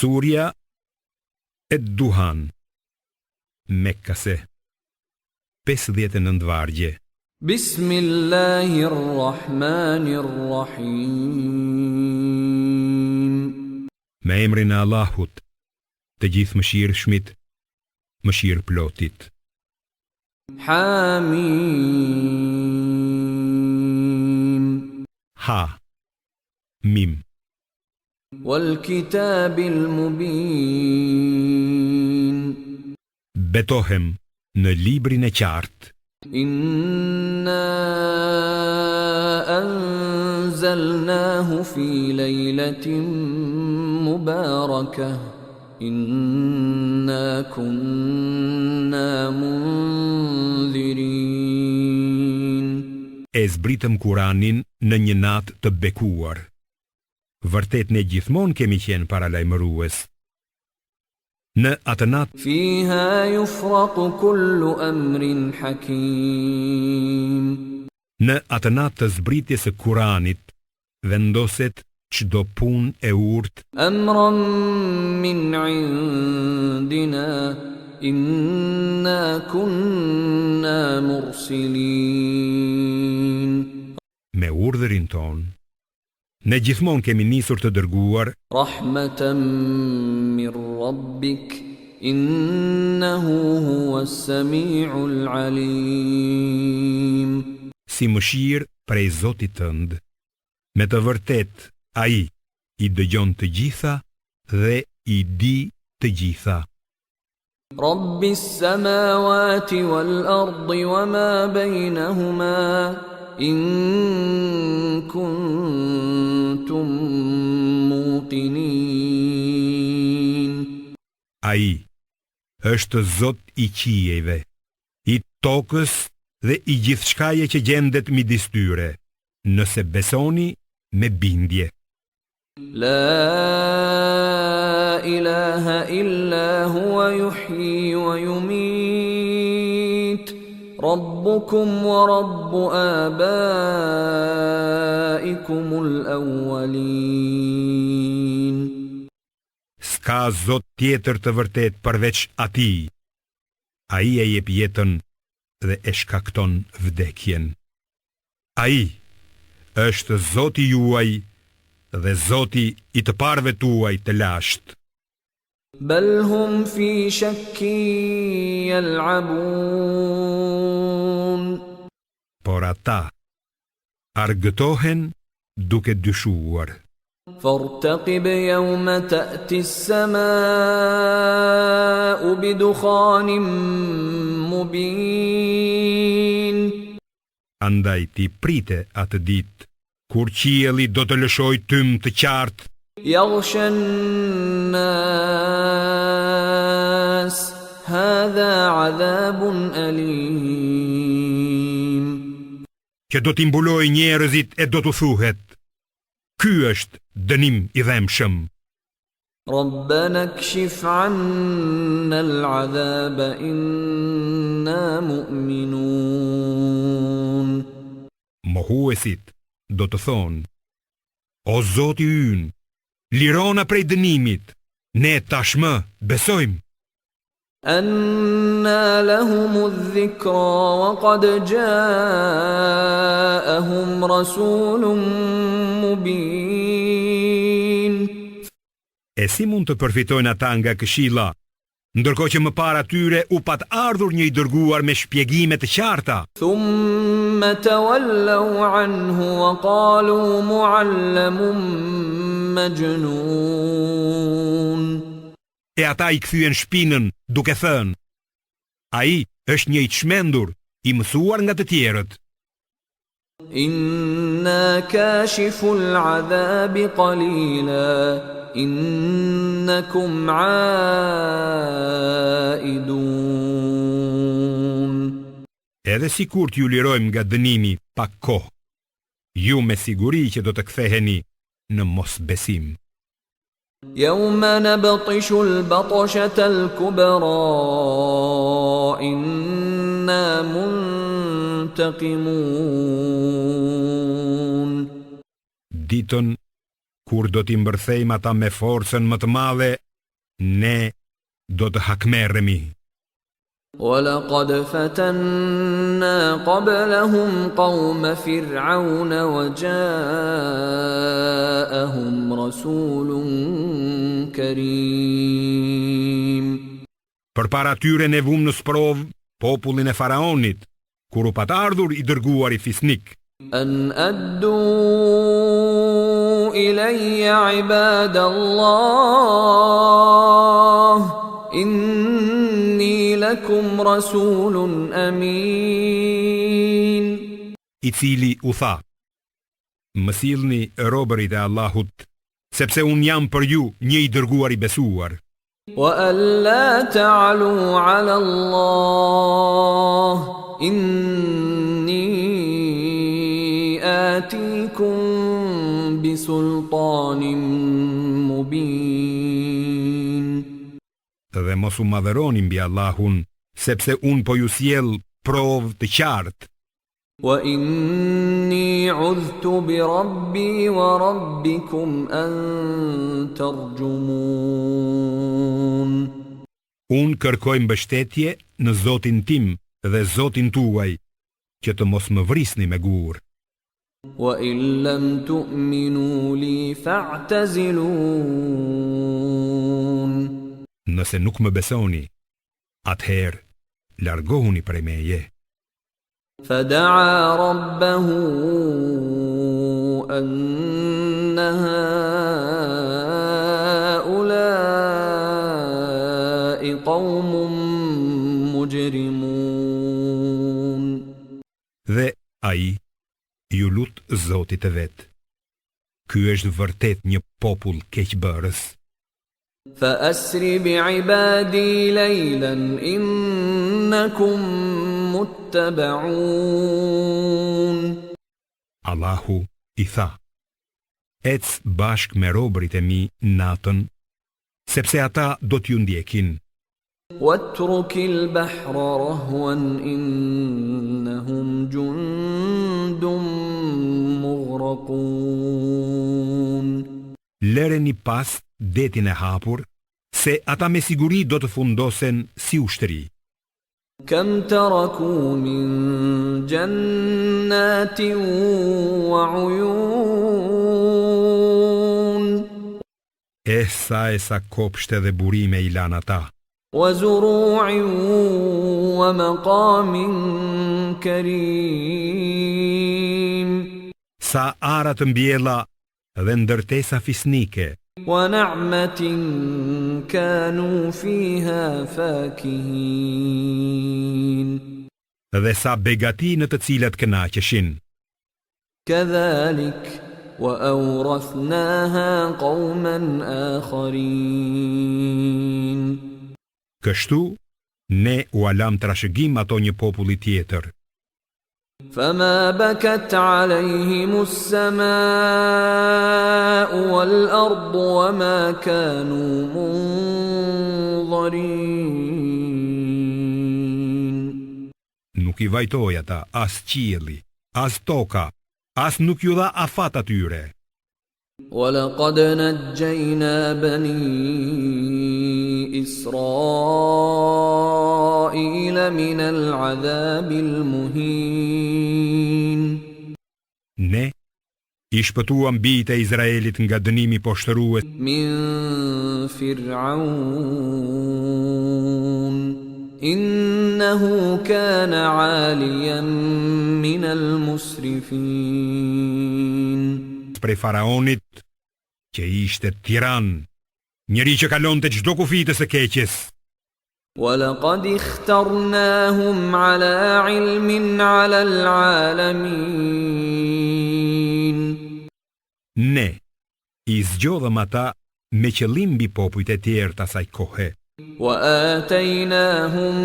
Surja Ed-Duhan Mekkase 59 vargje Bismillahirrahmanirrahim Me emrin e Allahut, të Gjithëmëshirshmit, mëshirëplotit. Hamim Ha Mim Wal kitabil mubin Betohem në librin e qartë. Inna anzalnahu fi lejletin mubarakah Inna kunna mundhirin E zbritëm Kuranin në një natë të bekuar. Vërtet ne gjithmonë kemi qenë paralajmërues. Në atë natë. Fiha yufraqu kullu amrin hakim. Në atë natë të zbritjes së Kuranit vendoset çdo punë e urtë. Amran min indina inna kunna mursilin. Me urdhërin tonë. Ne gjithmonë kemi nisur të dërguar. Rahmatan min rabbik innehu huwas samiul alim. Si mëshirë prej Zotit tënd. Me të vërtetë Ai i dëgjon të gjitha dhe i di të gjitha. Rabbis samawati wal ardi wa ma bainahuma in kuntum muqinin. Ai është Zot i qiejve, i tokës dhe i gjithçkaje që gjendet midis tyre, nëse besoni me bindje. La ilaha illa huwa yuhyi wa yumit Rabbukum wa rabbu abaikumul awwalin S'ka zot tjetër të vërtetë përveç Atij. Ai e jep jetën dhe e shkakton vdekjen. Ai është Zoti juaj dhe Zoti i të parëve tuaj të lashtë. Bel hum fi shakkin yel'abun. Por ata argëtohen duke dyshuar. Fartaqib yawma ta'ti as-sama'u bi dukhanin mubin. Andaj ti prite atë ditë, kur qielli do të lëshojë tym të qartë. Yaghsha an-nas, hadha 'adhabun alim. Që do t'i mbulojë njerëzit e do t'u thuhet, Ky është dënim i dhembshëm. Rabbana kshif 'anna al-'adhaba inna mu'minun. Mohuesit do të thonë, O Zoti ynë, lirona prej dënimit, ne tashmë besojmë. Anna lahumu dhikra wa qad ja'ahum rasulun mubin. E si mund të përfitojnë ata nga këshilla, ndërkohë që më para tyre u pat ardhur një i dërguar me shpjegime të qarta? Thumma tawallaw anhu wa qalu mu'allamun majnun. E ata i kthyen shpinën duke thënë, Ai është një i çmendur, i mësuar nga të tjerët. Inna kashiful adhabi qalila innakum aidun. Edhe sikur t'ju lirojmë nga dënimi pak kohë, ju me siguri që do të ktheheni në mosbesim. Yawma nabtishu al-batshata al-kubra inna muntaqimun. Ditën kur do t'i mbërthejmë ata me forcën më të madhe. Ne do të hakmerremi. Wa laqad fatanna qablahum qawma fir'auna wa ja'ahum rasulun karim. Përpara tyre ne vumë në sprovë popullin e faraonit, kur u pat ardhur i dërguari fisnik. An addu ilayya ibadallah inni lakum rasulun amin. I cili u tha: Më sillni robërit e Allahut, sepse unë jam për ju një i dërguar i besuar. Wa an la ta'lu 'ala Allah inni atikum bi sultanin mubin. Dhe mos u madhëroni mbi Allahun, sepse unë po ju sjell provë të qartë. Wa inni udhtu bi rabbi wa rabbikum an tarjumun. Unë kërkoj mbështetje në Zotin tim dhe Zotin tuaj, që të mos më vrisni me gurë. Wa in lam tu'minu li fa'tazilun. Nëse nuk më besoni, atëherë largohuni prej meje. Fada'a rabbahu anna ha'ula'i qawmun mujrimun. Dhe ai iu lut Zotit të vet. Ky është vërtet një popull keqbërës. Fa asri bi ibadi laylan innakum muttabaun. Allahu i tha: Ec bashkë me robërit e mi natën, sepse ata do t'ju ndjekin. Watrukil bahra rahwan innahum jundun mughraqun. Lëreni pas detin e hapur, se ata me siguri do të fundosen si ushtri. Kam taraku min jannatin wa uyun. Eh sa e sa kopshte dhe burime i lanë ata. Wa zuru'in wa maqamin karim. Sa ara të mbjella dhe ndërtesa fisnike. Wa na'matin kanu fiha fakihin. Dhe sa begati në të cilat kënaqeshin. Kadhalik wa awrathnaha qawman akharin. Kështu ne ua lamë trashëgim ato një populli tjetër. Fama bakat alejhimu s-samau wal ardu wa ma kanu mundharin. Nuk i vajtoi ata as qielli, as toka, as nuk iu dha afat atyre. Wa laqad najjayna bani Israila min al-'adhabi al-muhin. Ne i shpëtuam bijtë e Izraelit nga dënimi poshtërues. Min Fir'aun innahu kana 'aliyan min al-musrifin. Prej faraonit, që ishte tiran, njeri që kalonte çdo kufi të së keqes. Wa laqad ikhtarnahum ala ilmin ala al-alamin. Ne i zgjodhëm ata me qëllim mbi popujt e tjerë të asaj kohe. Wa ataynahum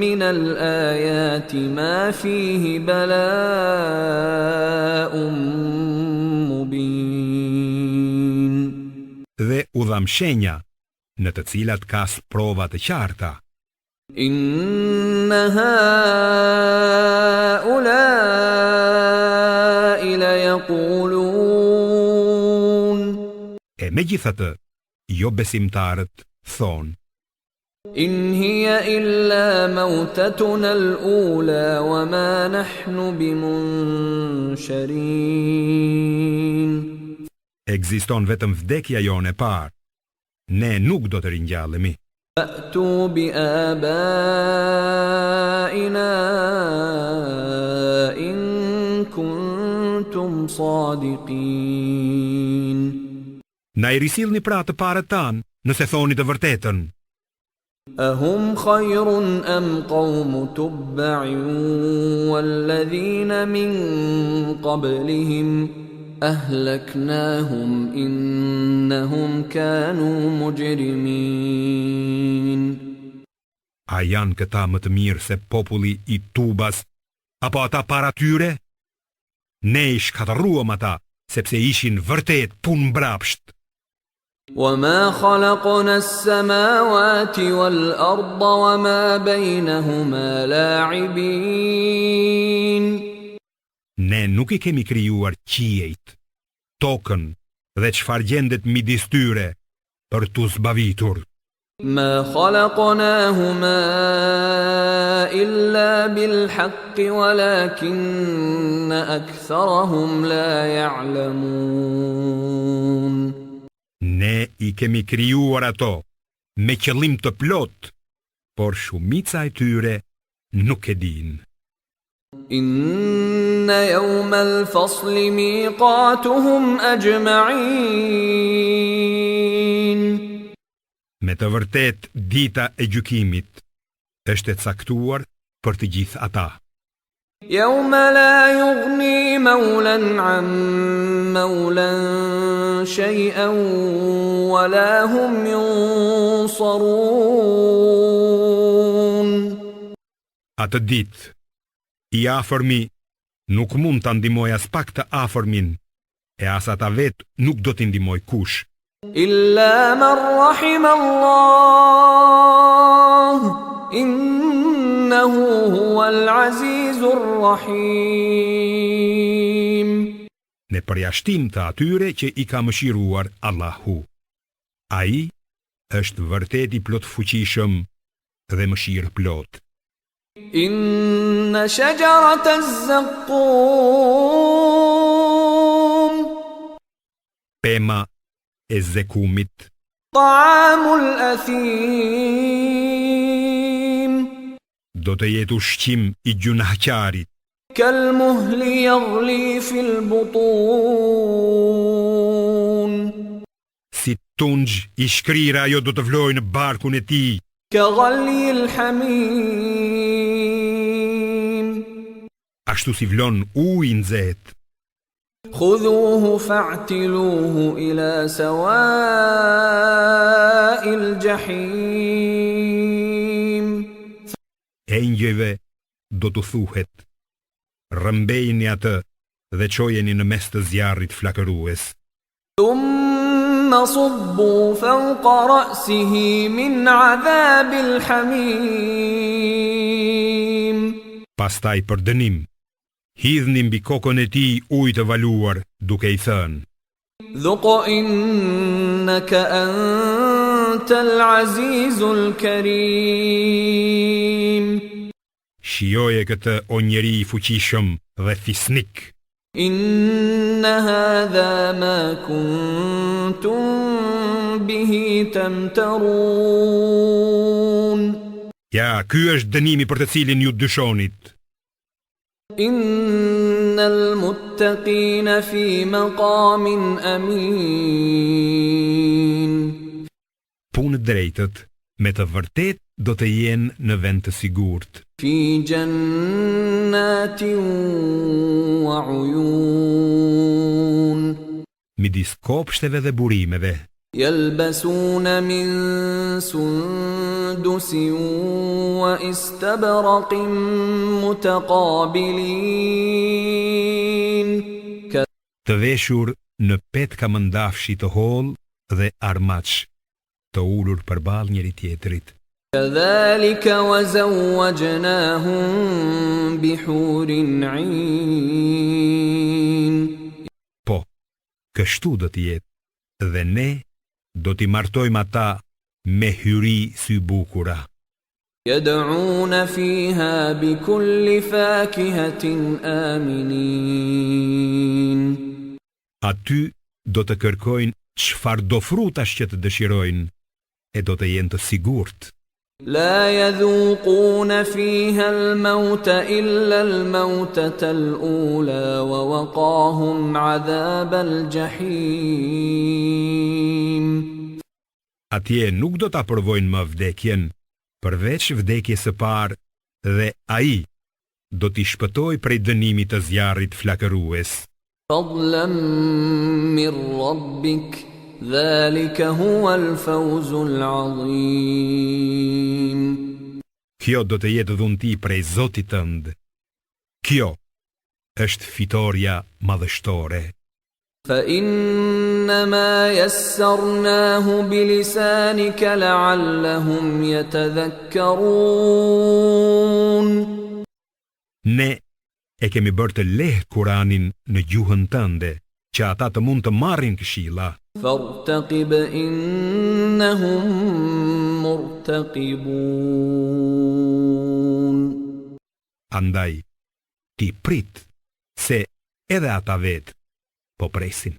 min al-ayati ma fihi bala'un mubin. Dhe u dhamë shenja në të cilat ka sprova të qarta. Inna haula'i la yaqulun. E megjithatë, jobesimtarët. Thonë. In hiya illa mautatuna al-ula wa ma nahnu bimunsharin. Ekziston vetëm vdekja jonë e parë. Ne nuk do të ringjallemi. Fa'tu bi abaina in kuntum sadiqin. Na i risillni pra të parët tanë, nëse thoni të vërtetën. Ahum khayrun am qawmu tubba'in walladhina min qablihim ahlaknahum innahum kanu mujrimin. A janë këta më të mirë se populli i Tubas apo ata para tyre? Ne i shkatërruam ata, sepse ishin vërtet punëmbrapsht. Wa ma khalaqna as-samawati wal arda wa ma bainahuma la'ibin. Ne nuk i kemi krijuar qiejt, tokën dhe çfarë gjendet midis tyre për t'u zbavitur. Ma khalaqnahuma illa bil haqqi walakinna aktharahum la ya'lamun. Ne i kemi krijuar ato me qëllim të plotë, por shumica e tyre nuk e dinë. Inna yawma al-fasli miqatuhum ajma'in. Me të vërtetë dita e gjykimit është e caktuar për të gjithë ata. Yawma la yughni mawlan 'an mawlan shay'an wa la hum yunsarun. Atë ditë, i afërmi nuk mund ta ndihmojë aspak të afërmin, e as ata vetë nuk do t'i ndihmojë kush. Illa man rahim Allah, innahu huwal azizur rahim. Me përjashtim të atyre që i ka mëshiruar Allahu. Ai është vërtet i plotfuqishëm dhe mëshirëplotë. Inna shajarata az-zaqqum. Pema e zekumit. Ta'amul athim. Do të jetë ushqim i gjynahqarit. Kal muhli yaghli fil butun. Si tunxh i shkrirë ajo do të vlojë në barkun e tij. Ka ghalyil hamim. Ashtu si vlon uji i nxehtë. Khudhuhu fa'tiluhu ila sawa'il jahim. Engjëjve do t'u thuhet, rrëmbejeni atë dhe çojeni në mes të zjarrit flakërues. Thumma subbu fawqa ra'sihi min 'adhabil hamim. Pastaj për dënim, hidhni mbi kokën e tij ujë të valuar, duke i thënë: Dhuq innaka antal azizul karim. Shijoje këtë o njeri i fuqishëm dhe fisnik. Inna hadha ma kuntum bihi tamtarun. Ja, ky është dënimi për të cilin ju dyshonit. Innal muttaqina fi maqamin amin. Punëdrejtët me të vërtetë do të jenë në vend të sigurt. Fi jannatin wa uyun. Midis kopshteve dhe burimeve. Yalbasuna min sundusin wa istabraqin mutaqabilin. Të veshur në petka mëndafshi të hollë dhe armaç, të ulur përballë njëri-tjetrit. Kadhalika wa zawwajnahum bihurin 'in. Po, kështu do të jetë dhe ne do t'i martojmë ata me hyri sybukura. Yad'un fiha bi kulli fakihatin aminin. Aty do të kërkojnë çfarëdo frutash që të dëshirojnë e do të jenë të sigurt. La yadhuqun fiha al-mauta illa al-mautata al-ula wa waqahum 'adhab al-jahim. Atje nuk do ta provojnë më vdekjen, përveç vdekjes së parë dhe ai do t'i shpëtojë prej dënimit të zjarrit flakërues. Fadlan min rabbik, dhalika huwa al-fawzu al-'azim. Kjo do të jetë dhunti prej Zotit tënd. Kjo është fitorja madhështore. Fa innama yassarnahu bilisanika la'allahum yatadhakkarun. Ne e kemi bërë të lehtë Kuranin në gjuhën tënde, që ata të mund të marrin këshilla. Fartaqib innahum murtaqibun. Andaj, ti prit, se edhe ata vetë po presin.